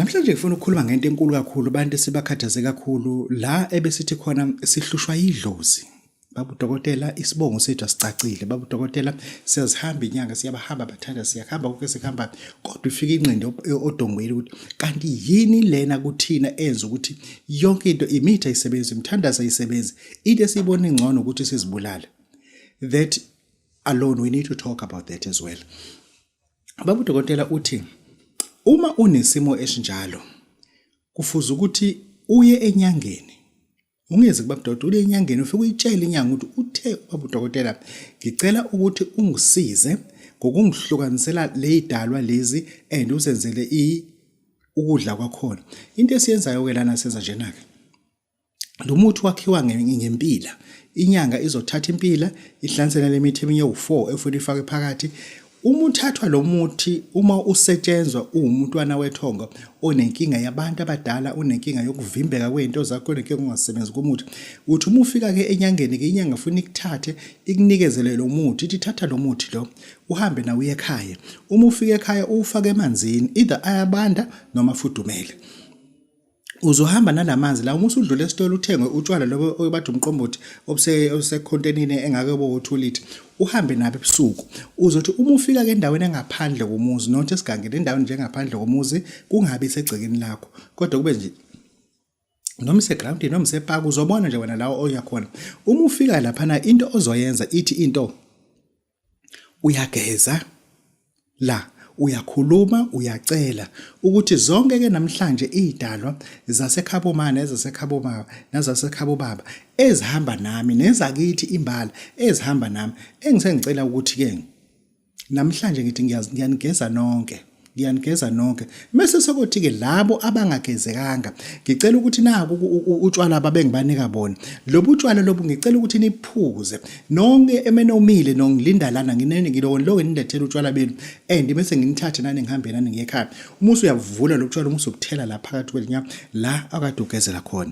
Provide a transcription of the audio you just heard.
Namhlanje ngifuna ukukhuluma ngento enkulu kakhulu abantu esibakhathaze kakhulu la ebesithi khona sihlushwa yidlozi. Baba udokotela isibongo sethu asicacile. Baba udokotela siyazihamba inyanga siyabahamba bathanda siyahamba konke sihamba kodwa ifika ingqindi odongweni ukuthi kanti yini lena kuthina enza ukuthi yonke into imithi ayisebenzi imithandazo ayisebenzi into esiyibona ingcono ukuthi sizibulale. That alone we need to talk about that as well. Baba udokotela uthi uma unesimo esinjalo kufuze ukuthi uye enyangeni ungezi kubaba udokotela uye enyangeni ufike uyitshele inyanga ukuthi uthe ubaba udokotela ngicela ukuthi ungisize ngokungihlukanisela leyidalwa lezi and uzenzele i ukudla kwakhona into esiyenzayo ke lana senza njena ke Lo muthi wakhiwa ngempila. Inyanga izothatha impila ihlanse nale mithi eminye ewu-4 efuna ifake phakathi. Uma uthathwa lo muthi uma usetshenzwa uwumuntwana wethongo onenkinga yabantu abadala unenkinga yokuvimbeka kwey'nto zakho unenkinga ongasebenzi komuthi uthi uma ufika-ke enyangeni-ke inyanga funa ikuthathe ikunikezele lo muthi ithi thatha lo muthi lo uhambe nawo uye ekhaya uma ufika ekhaya uwufake emanzini either ayabanda noma afudumele Uzohamba nalamanzi la uma usudlula esitolo uthenge utshwala lobo obathi umqombothi obuse osekhontenini engake bo 2 litre uhambe nabo ebusuku uzothi uma ufika ke endaweni engaphandle komuzi not esigangeni endaweni njengaphandle komuzi kungabi segcekeni lakho kodwa kube nje noma isegroundini noma isepaki uzobona nje wena la oya khona uma ufika laphana into ozoyenza ithi into uyageza la uyakhuluma uyacela ukuthi zonke ke namhlanje izidalwa zasekhabo ma nezasekhabo baba nazasekhabo baba ezihamba nami nezakithi imbala ezihamba nami engisengicela ukuthi ke namhlanje ngithi ngiyanigeza nonke ngiyanigeza nonke mese sekuthi ke labo abangagezekanga ngicela ukuthi naku utshwala ababengibanika bona lobu utshwala lobu ngicela ukuthi niphuze nonke emenomile nongilinda lana nginene ngiloko lokho nilethela utshwala benu and bese nginithathe nani ngihambe nani ngiye ekhaya uma usuyavula lo tshwala uma usubuthela la phakathi kwelinyawo la akade ugezela khona.